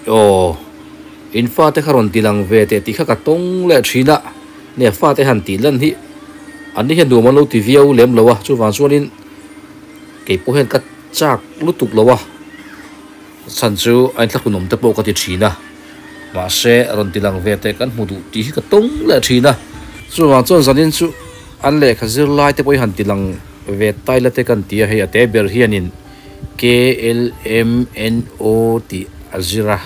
Aw, in fate kha rawn ti lang ve teh tih kha ka tawng leh thin a, nia fate han tih lan hi an ni hian nuam an lo ti viau lem lo a, chuvang chuanin kei pawh hian ka chak lutuk lo a, chhan chu a inthlahrun awm te pawh ka ti thin a, mahse rawn ti lang ve teh kan hmu duh tih hi ka tawng leh thin a, chuvang chuan zanin chu an lehkha zirlai te pawh hi han ti lang ve taila te kan ti a, hei a te ber hianin. KLMNO tih a zir a,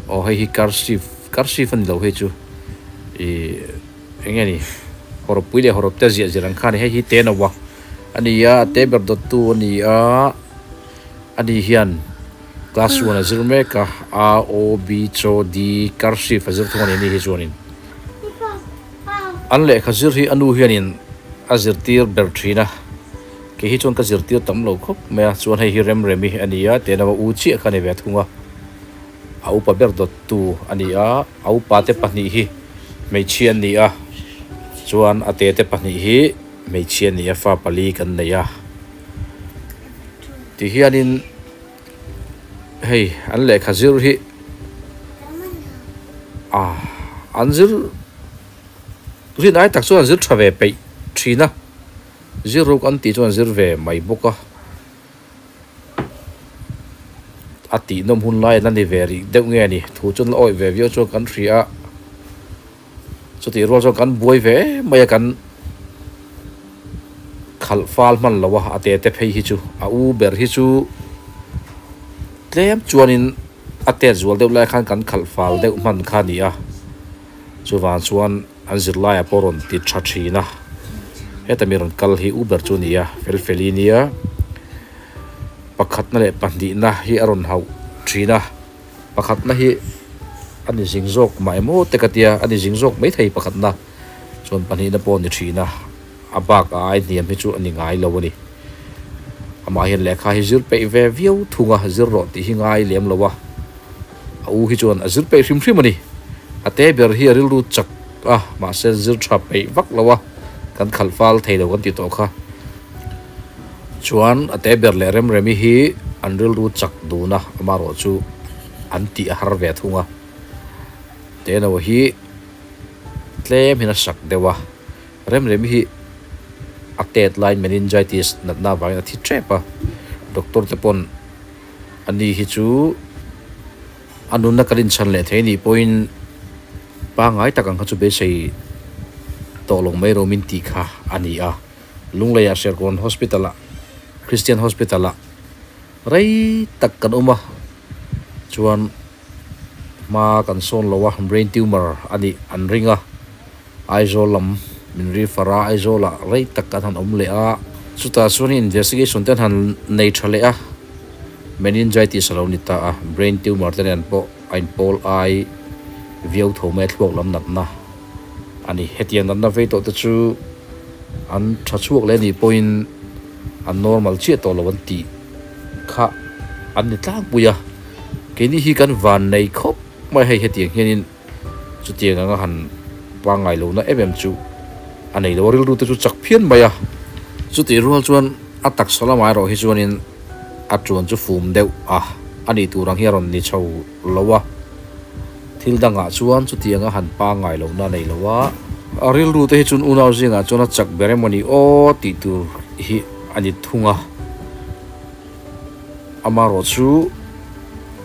aw hei hi cursive cursive a ni lo hei chu ih eng nge ni hawrawp pui leh hawrawp te ziah zir ang kha a ni hei hi te no a a ni a a te ber dawt tu a ni a a ni hian class one a zir mek a a o b chaw d cursive a zir thung a ni a ni hi chuanin an lehkha zir hi a nu hianin a zirtir ber thin a. Kei hi chuan ka zirtir tam lo khawp mai a, chuan hei hi Remremi a ni a, tena va u chiah kha a ni ve thung a, a upa ber dawttu a ni a, a upa te pahnih hi hmeichhia an ni a, chuan a te te pahnih hi hmeichhia an ni a, fa pali kan nei a, tihianin hei an lehkha zir hi ah an zir rin ai tak chuan an zir tha ve peih thin a. Zir ruk an tih chuan zir ve mai bawk a, a tihnawm hun lai an la ni ve rih deuh nge ni, thu chuan la awih ve viau chuan kan hria a, chutih rual chuan kan buai ve em mai a, kan khalh fal hman lo a, a te te phei hi chu a u ber hi chu tlem chuanin a tet zual deuh lai khan kan khalh fal deuh hman kha a ni a, chuvang chuan. An zirlaiah pawh rawn ti tha thin a, heta mi rawn kal hi Uber chu a ni a, fel feli nia pakhatna leh pahnihna hi a rawn hauh thin a, pakhatna hi a ni zing zawk mah emaw te ka tia, a ni zing zawk maithei pakhatna chuan pahnihna pawh a ni thin a, a bak a ai hniam hi chu a ni ngai lo a ni. Amah hian lehkha hi zir peih ve viau thung a, zir rawh tih hi ngai lem lo a. A u hi chuan a zir peih hrim hrim a ni. A te ber hi a rilru chak a, mahse zir tha peih vak lo a, kan khalh fal thei lo kan ti tawh kha. Chuan a te ber leh Remremi hi an rilru chak dun a, amaherawh chu an tih a har ve thung a. Teno hi tlem hian a sak deuh a, Remremi hi a tet laiin meningitis natna avangin a thi tep a, doctor te pawn Ani hi chu a nunna kan inchhan leh thei anih pawhin pangngai tak ang kha chu beisei tawh lo mai rawh min tih kha a ni a. Lungleiah Serkawn Hospital ah Christian Hospital ah rei tak kan awm a, chuan hma kan sawn lo a, brain tumor a nih an ring a, Aizawl lam min refer a, Aizawl ah rei tak kan han awm leh a, chutah chuan investigation te an han nei tha leh a, meningitis a lo ni ta a, brain tumor te nen pawh a inpawl ai viau tho mai a thluak lam natna a ni. Hetiang natna vei tawh te chu an tha chhuak leh anih pawhin an normal chiah tawh lo an tih kha an ni tlangpui a, keini hi kan van nei khawp mai hei hetiang hianin chutiang anga han pangngai lohna em em chu a nei lo a, rilru te chu chak phian mai a, chutih rual chuan a taksa lamah erawh hi chuanin a tuan chu fum deuh a, a nih tur ang hi a rawn ni chho lo a, thil dangah chuan chutianga han pangngai lohna a nei lo a, a rilru te hi chuan unau zingah chuan a chak ber emaw ni aw tih tur hi a ni thung a, amaherawh chu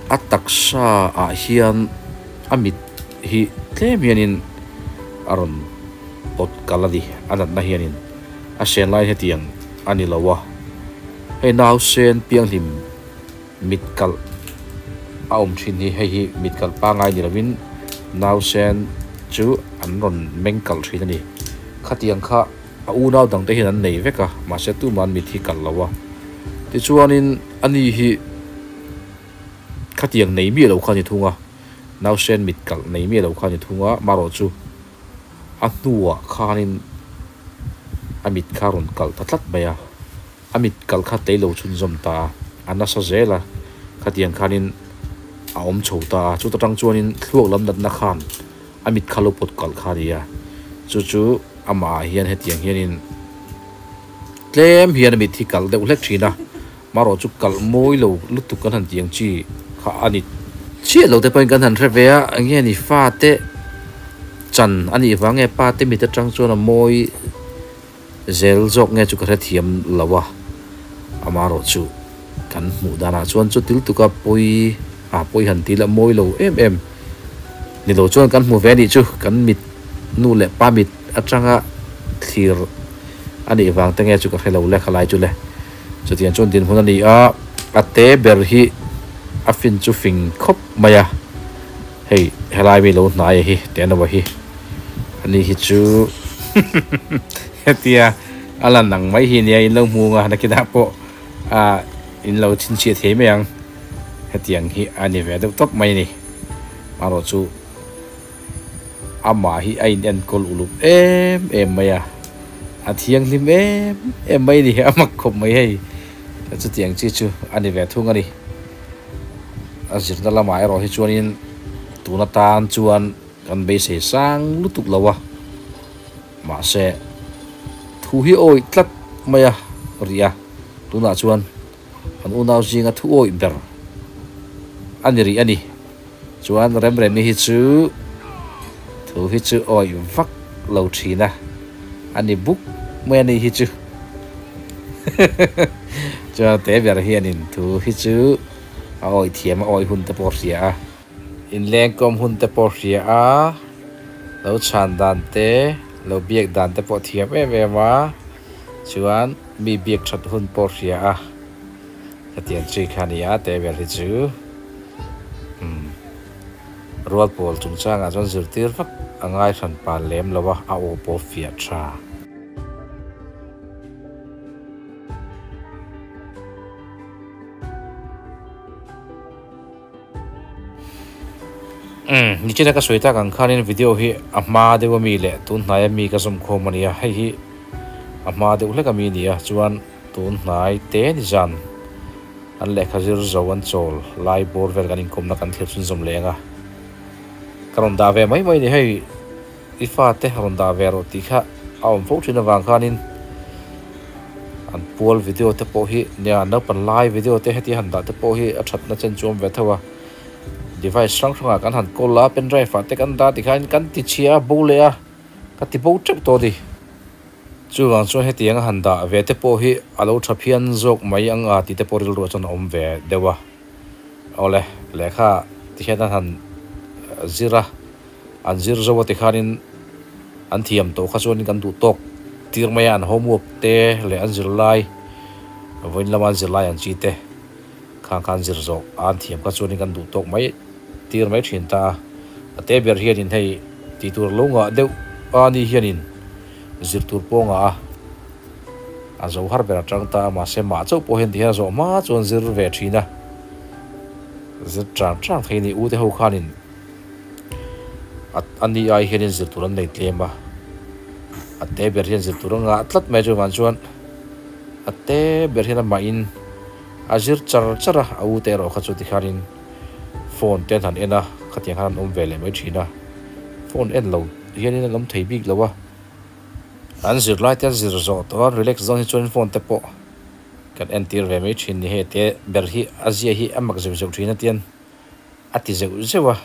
a taksa ah hian a mit hi tlem hianin a rawn pawt kal a ni a natna hianin a sen lai hetiang a ni lo a hei nausen pianghlim mit kalh a awm thin hi hei hi mit kalh pangai ni lovin nausen chu an rawn meng kalh thin a ni khatiang kha a unau dang te hian an nei vek a mahse tumah an mit hi kalh lo a tichuanin ani hi. Khatiang nei miah lo kha a ni thung a, nausen mit kalh nei miah lo kha a ni thung a, marawh chu a hnuah khanin a mit kha a rawn kalh ta tlat mai a, a mit kalh kha tei lo chhunzawm ta a, a nasa zel a, khatiang khanin a awm chho ta a, chuta tang chuanin thluak lam natna khan a mit kha lo pawt kalh kha a ni a, chu chu amah ah hian hetiang hianin tlem hian a mit hi kalh deuh hlek thin a. Marawh chu kalh mawi lo lutuk kan han tih ang chi kha a ni Chiah lo te pawhin kan han hre ve a, eng nge ni fate chan a nih vang nge pa te mit atang chuan a mawi zel zawk nge chu ka hrethiam lo a, amaherawh chu kan hmuh danah chuan chu til tuka pawi ah pawi han tih lah mawi lo em em ni lo chuan kan hmu ve a nih chu kan mit nu leh pa mit atanga thlir a nih vang te nge chu ka hre lo le khalai chu le. Chutiang chuan dinhmun a ni a, a te ber hi a fin chu fing khawp mai a, hei helai mi lo hnai a hi Tenova hi a ni hi chu hetia a lan ang mai hi nia in lo hmu ang a nakinah pawh ah in lo chhinchhiah thei mai ang hetiang hi a ni ve deuh tawp mai a ni amaherawh chu amah hi a in enkawl uluk em em mai a a thianghlim em em mai a ni a mak khawp mai hei chutiang chi chu a ni ve thung a ni a zirna lamah erawh hi chuanin tun atan chuan kan beisei sang lutuk lo a mahse thu hi awih tlat mai a ri a tunah chuan an unau zinga thu awih ber a ni rih a ni. Chuan Remremi hi chu thu hi chu awih vak lo thin a, a ni buk mai a ni hi chu. Chuan te ber hianin thu hi chu a awih thiam a awih hun te pawh a hria a, inlengkawm hun te pawh a hria a, lo chhan dan te, lo biak dan te pawh a thiam em em a, chuan mi biak that hun pawh a hria a, hetiang chi kha a ni a te ber hi chu. Umm rual pawl chungchangah chuan zirtir vak a ngai hran pal lem lo a, a aw pawh fiah tha. Umm nichina ka sawi tak ang khanin video hi a hma deuh ami leh tun hnai ami ka zawm khawm a nia, hei hi a hma deuh hlek ami a ni a chuan tun hnai te ni zan. An lehkha zir zo an chawl lai bawr vel kan inkawmna kan thlir chhunzawm leng a, ka rawn dah ve mai mai ni hei i fate rawn dah ve rawh tih kha a awm fo thin avang khanin an pual video te pawh hi nia an naupan lai video te heti han dah te pawh hi a thatna chen chu awm ve tho a, device hrang hrangah kan han kawl a pendrive ah te kan dah tikhain kan ti chhia a bo leh a ka ti bo teuh tawh a ni. Chuvang chuan hetiang a han dah ve te pawh hi a lo tha phian zawk mai ang a tih te pawh rilru chuan a awm ve deuh a. Awle, lehkha ti hian an han zir a, an zir zo a tikhanin an thiam tawh kha chuanin kan duh tawk tir mai a, an homework te leh an zirlai, vawiin lama an zirlai ang chi te khang kha an zir zawh a an thiam kha chuanin kan duh tawk mai tir mai thin ta a. A te ber hianin hei tih tur lo ngah deuh a ni hianin. Zir tur pawh ngah a, a zo har ber atang ta a, mahse mah chauh pawh hian tihian a zawh hma chuan zir ve thin a, zir chang chang thei a ni. U te ho khanin a ni ai hianin zir tur an nei tlem a, a te ber hian zir tur a ngah tlat mai chuvang chuan a te ber hian amahin a zir char char a, a u te erawh kha chu tikhanin phone te an han en a, khatiang khan an awm ve leh mai thin a, phone en lo. Hianin an awm thei bik lo a, an zirlai te an zir zawh tawh a, relax dawn hi chuan phone te pawh kan entir ve mai thin ni hei te ber hi a zia hi a mak zeuh zeuh thin a tian a ti zeuh zeuh a,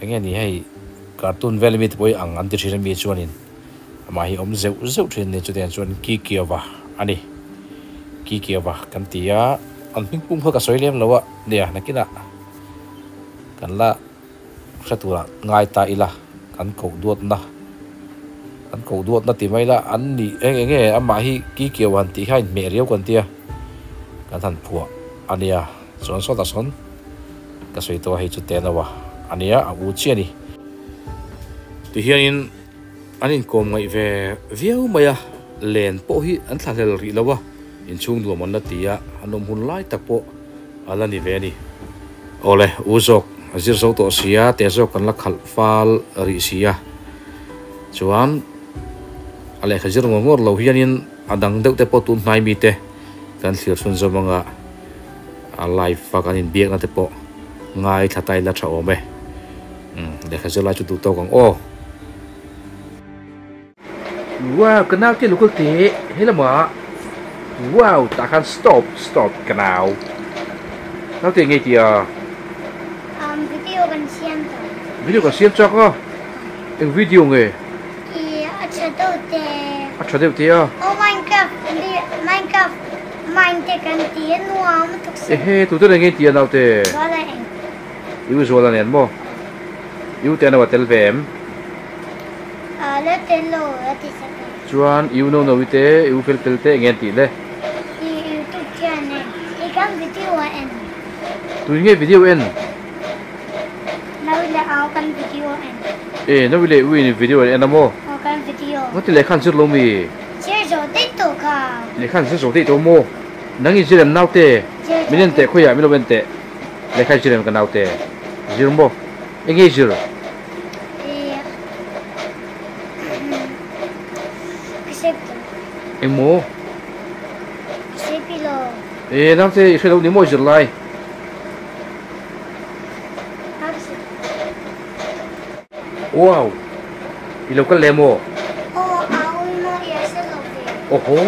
enge ni hei cartoon vel ami te pawh hi ang an ti thin ami chuanin amah hi awm zeuh zeuh thin a ni chutiang chuan Kikiova a ni Kikiova kan ti a, an hming pum kha ka sawi lem lo a nia nakinah kan la. Hre turah ngai ta ila, kan koh duatna, kan koh duatna ti mai ila, an nih eng eng nge amah hi Kikio han tih kha a inhmeh riau kan tia, kan han phuah a nia, chuan sawtah sawn ka sawi tawh a hei chu Tenawa a nia, a u chiah a ni. Tihianin an inkawm ngaih ve viau mai a, len pawh hi an thlahlel rih lo a, inchhung nuam an la ti a, an awm hun lai tak pawh a la ni ve a ni. Awle, u zawk a zir zo tawh si a, te zawk kan la khalh fal rih si a. Chuan a lehkha zir ngawr ngawr lo hianin a dang deuh te pawh tun hnai mite kan thlir chhun zawm anga a live a kan inbiakna te pawh ngaithla ta ila tha awm e. Umm lehkha zir lai chu duh tawk ang aw. Wow ka nau te lo kal teh he lamah wow tah khan stop stop ka nau nau te ngei tia. kan siam tawh. Video kan siam chak a? Eng video nge? I a tha deuh te. A tha deuh te a? Aw Minecraft Minecraft mine te kan ti a nuam lutuk si. Ehe tute nen nge in ti a naute? Zuala eng. I u Zuala nen maw? I u te an lo a tel ve em? A la tel lo a ti sak a. Chuan i u Nonovi te, i u Felfel te eng nge an tih le? I YouTube hian e i kan video a en. Tui nge video en? Nawi leh au kan video en. E Nawi leh u in video an en a maw? Aw kan video. Nga ti lehkha an zir lo mi? Zir zawh daih tawh kha. Lehkha an zir zawh daih tawh maw? Nang i zir em naute? Min en teh khawiah min lo en teh. Lehkha i zir em ka naute? Zir maw? Enge i zir? Eng maw? E naute i hre lo ni maw i zir lai? Wow! I lo kal leh maw? Awhaw!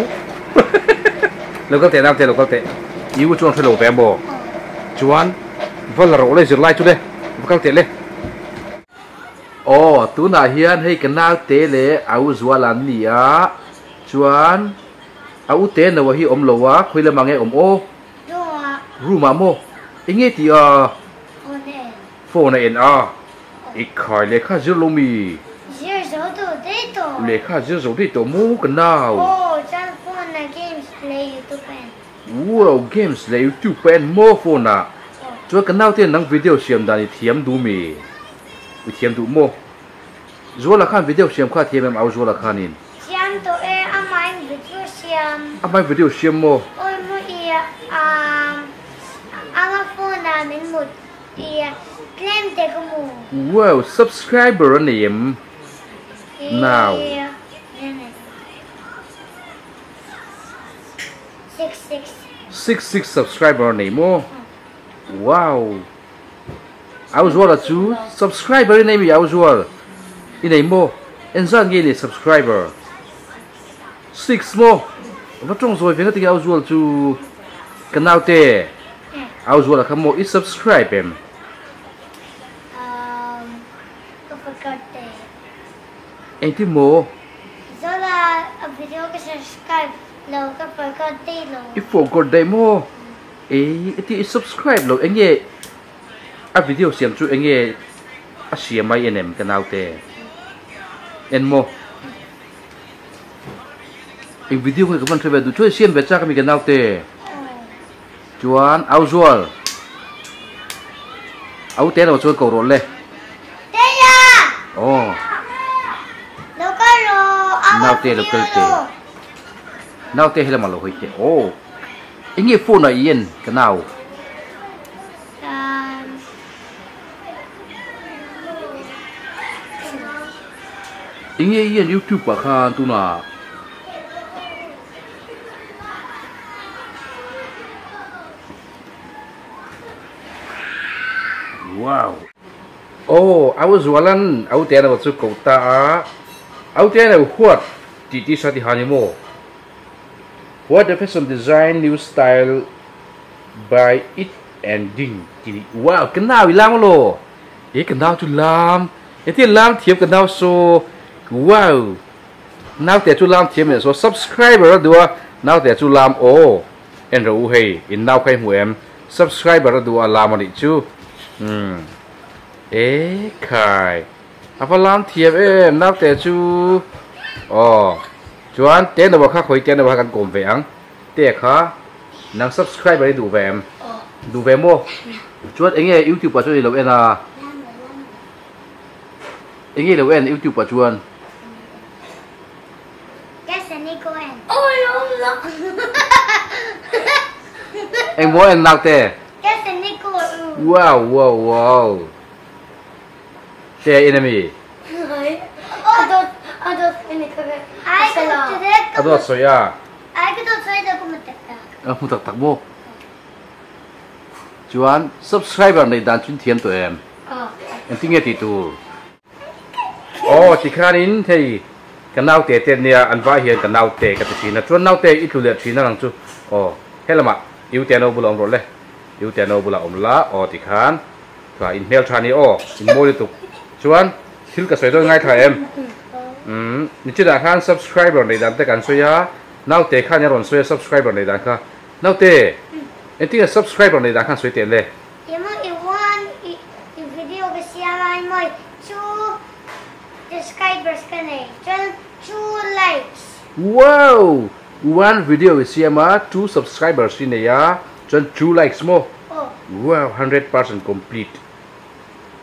Lo kal teh naute lo kal teh. I u chuan hre lo ve maw? Chuan va la rawh le zirlai chu le, va kal teh le. Aw, tunah hian hei ka naute leh a u Zuala an ni a, chuan a u te Noah hi awm lo a, khawi lamah nge awm aw? Room ah maw? Eng nge tih a? Phone a en a. I khai lehkha zir lo mi? Zir zo tawh daih tawh. Lehkha zir zo daih tawh maw ka nau? Aw, chuan phone a games leh youtube a en. Wow, games leh youtube a en maw phone ah? Chuan ka nau te nang video siam dan i thiam duh mi? I thiam duh maw? Zuala khan video siam kha a thiam em au Zuala khanin? Siam tawh e, amahin video siam. Amahin video siam maw? Awi mu i ama phone ah min mut i tlem te ka mu. Wow, subscriber a nei em? Nau. 66 subscriber nei maw wow Au Zuala chu subscriber i nei mi Au Zual i nei maw engzat nge i nei subscriber 6 maw va tawng zawi ve nga tinge Au Zual chu ka naute Au Zuala kha maw i subscribe em engtin maw Zola a video ka subscribe lo ka forgot daih lo. I forgot daih maw? Ei eti i subscribe lo enge a video siam chu enge a siam mai en em ka naute en maw? Eng video nge ka van hre ve duh chuan i siam ve chak ami ka naute chuan au zual au te lo chuan ko rawh le. Teia! Aw. Lo kal rawh, au Naute lo kal te. Naute helama lo hawi teh. Aw. Enge phone ah i en ka nau? Enge i en youtube ah khan tunah? Wow. Oh, au zualan au te ano chu ko ta a. Au te ano huat ti ti sa ti hani mo. What the fashion design new style by it and ding ti wow kanau ilang lo. E kanau chu lam. E ti lam thiam kanau so wow. Naute chu lam thiam leh saw subscriber a duh a, naute chu lam aw en rawh u hei in nau kha i hmu em subscriber a duh a lam a nih chu umm e khai a va lam thiam em naute chu aw chuan te nawa kha khawi te nawa kha kan kawm ve ang te kha nang subscriber i duh ve em duh ve maw chuan enge youtube ah chuan i lo en a Enge lo en youtube ah chuan. Eng maw en naute. Wow wow wow. Te in ami. A dawt sawi a. A hmu tak tak maw. Chuan subscriber nei dan chu in thiam tawh em? Engtin nge tih tur? Aw tikhanin hei ka naute te nia an vai hian ka naute ka ti thin a, chuan naute i tlu leh thin a lang chu aw helamah i ute no bulah awm rawh le, i ute no bulah awm la aw tikhan. Tha in hmel tha ni aw in mawi lutuk chuan thil ka sawi dawn ngai tha em umm nichinah khan subscriber nei dan te kan sawi a naute khan a rawn sawi a subscriber nei dan kha naute engtin nge subscriber nei dan khan sawi teh le. Emaw i one i i video ka siam a emaw two subscribers ka nei chuan two likes. Wow! One video i siam a two subscribers i nei a chuan two likes maw? Aw. Wow 100% complete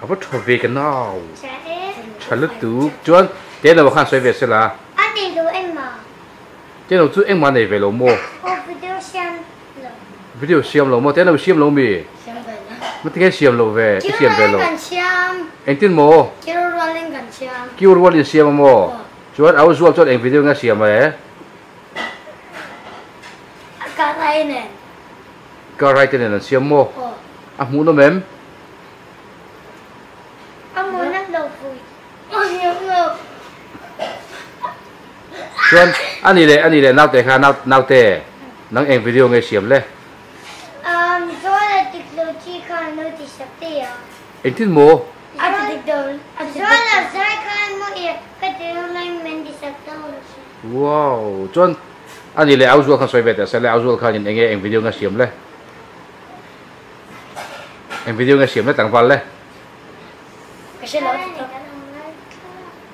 a va tha ve ka nau. Tha e. Tha lutuk chuan Teno khan sawi ve sela. A nei lo engmah. Teno chu engmah nei ve lo maw? Aw video siam lo. Video siam lo maw? Teno siam lo mi? Siam ve lo. Matinge siam lo ve? I siam ve lo. Kiu rualin kan siam. Engtin maw? Kiu rualin kan siam. Kiu rualin siam a maw? Chuan au zual chuan eng video nge a siam e? A car ai nen. Car ai te nen an siam maw? Aw. A hmuh nawm em? A hmuh nawm lo pui. A hmuh lo. Chuan a ni leh a ni leh naute kha naute nang eng video nge siam le? Um chuan a dik lo chi kha an lo ti sak te a. Engtin maw? A ti dik lo. Chuan a zai kha emaw i ka ti lo lai min ti sak deuh lo si. Wow chuan a ni leh au zual khan sawi ve teh se le au zual khan in enge eng video nge siam le? Eng video nge siam le tlangval le? Ka hre lo ti tawp.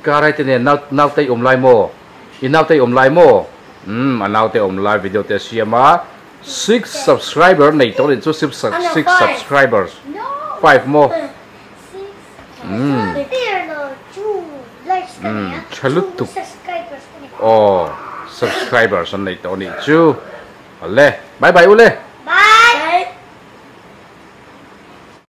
Car ai te nen nau naute i awm lai maw? I naute i awm lai maw? Umm a naute awm lai video te a siam a six subscriber nei tawh anih chu six six subscribers five maw? Umm umm tha lutuk aw subscribers an nei tawh anih chu ale bye bye ule.